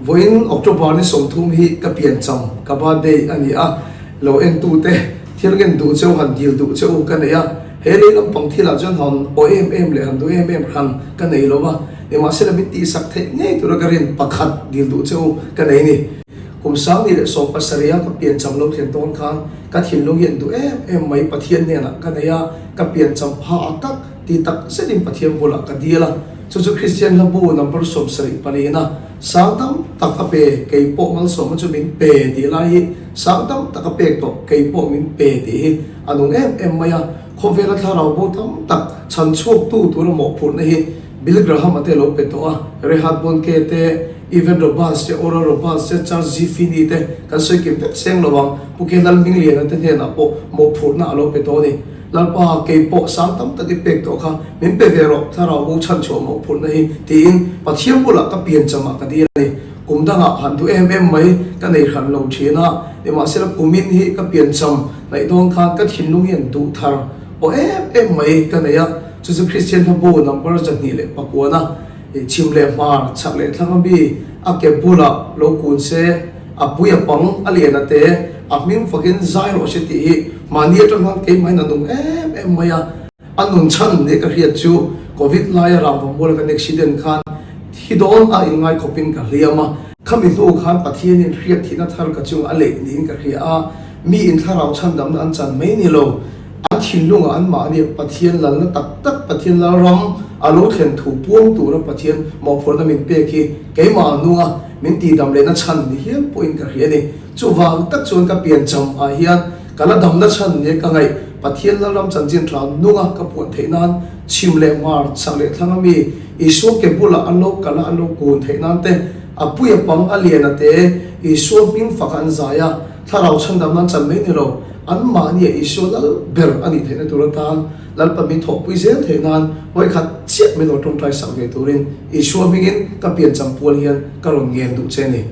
Vawiin October ni 30 hi ka piancham, ka birthday a ni a, lo entute thil ngen duh cheu han dil duh che u ka nei a, he lei lampang thilah chuan han aw em em leh han duh em em hran ka nei lo va, nimahsela min tihsak theih ngei tura ka rin pakhat dil duh che u ka nei ni. Kum 2017 a ka piancham lo thlen tawn khan ka thinlung hi an duh em em mai Pathian hnenah ka nei a, ka piancham pha a tak ti tak zetin Pathian bulah ka dil a, chu chu Kristian hlabu number 70 palina sang tam tak a pe, kei pawh malsawmna chu min pe tih lai hi sang tam tak a pek tawh, kei pawh min pe tih hi a nung em em mai a, khawvela thlarau bo tam tak chhan chhuaktu tura mawhphurhna hi Bill Graham-a te lo pe tawh a, Reinhard Bonnke te, Evan Roberts te, Oral Roberts te, Charles G. Finney te kan sawi kim vek seng lo ang, Pu K. Lalhmingliana te hnenah pawh mawhphurhna a lo pe tawh a ni. Lalpa, kei pawh sang tam tak i pek tawh kha, min pe ve rawh, thlarau bo chhan chhuah mawhphurhna hi, tiin Pathian bulah ka piancham ah ka dil a ni. Kum dangah han duh em em mai ka nei hran lo thin a, nimahsela kumin hi ka piancham hnaih dawn khan ka thinlung hian duh thar aw em em mai ka nei a, chu chu Kristian hlabu number 209 a chhim leh hmar chhak leh thlang a mi a ke bulah lo kun se, A pui a pang, a lian a te, a hming fakin zai rawh se tih hi mahni atang khan keimah in a nung em em mai a. A nun chhan nih ka hriat chu Covid laia rangva muala kan accident khan thi dawn a inngai khawpin ka hliam a. Khami hnu khan Pathianin hriat thihna thar ka chung a leih niin ka hria a, mi in thlarau chhandamna an chan mai ni lo. An thinlungah anmahni Pathian lalna tak tak, Pathian lalram a lo thlen thu puang tura Pathian mawhphurhna min pek hi keimah nunga min tihdam lehna chhan ni hial pawhin ka hria a ni. Chuvang tak chuan ka piancham ah hian ka la damna chhan nia ka ngaih Pathian lalram chanchin tha nunga ka puan theih nan chhim leh hmar, chhak leh thlang ami Isua ke bulah an lo kal a, an lo kun theih nan te, a pui a pang, a lian a te, Isua hming fak an zai a. Thlarau chhandamna an chan mai ni lo, anmahnia Isua lal ber a nih theihna tur atan Lalpa min thawhpui zel theih nan vawikhat chiah min lo tawngtai sak ve turin Isua hmingin ka piancham pual hian ka rawn ngen duh che a ni.